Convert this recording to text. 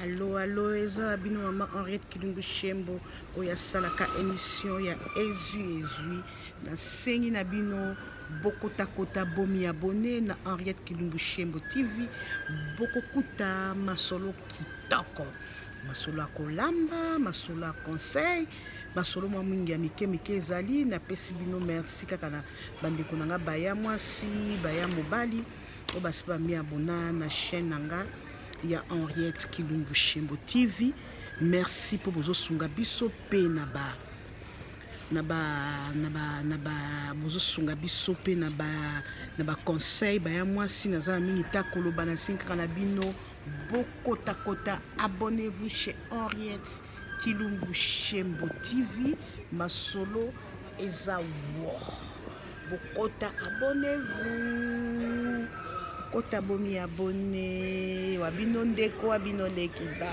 Allo allo eza bino mama Henriette Kilumbu Shembo oyo asalaka émission ya ezwi ezwi nasengi na bino bokotakota bomi abonne na Henriette Kilumbu Shembo TV bokokuta masolo kitoko masolo ya kolamba masolo ya conseil masolo mwa mingi ya mike mike ezali napesi bino merci kaka na bandeko na nga baya mwasi baya mobali oyo basi bami abona na chaîne na nga ya Henriette Kilumbu Shembo TV merci mpo bozosunga biso mpe na ba na ba na ba na ba bozosunga biso mpe na ba na ba conseil baya mwasi naza na mingi ta koloba na nsi kaka na bino bokotakota abonnez-vous chez Henriette Kilumbu Shembo TV masolo eza wo bokota abonnez-vous bokota bomi abonne wa bino ndeko wa bino leki ba.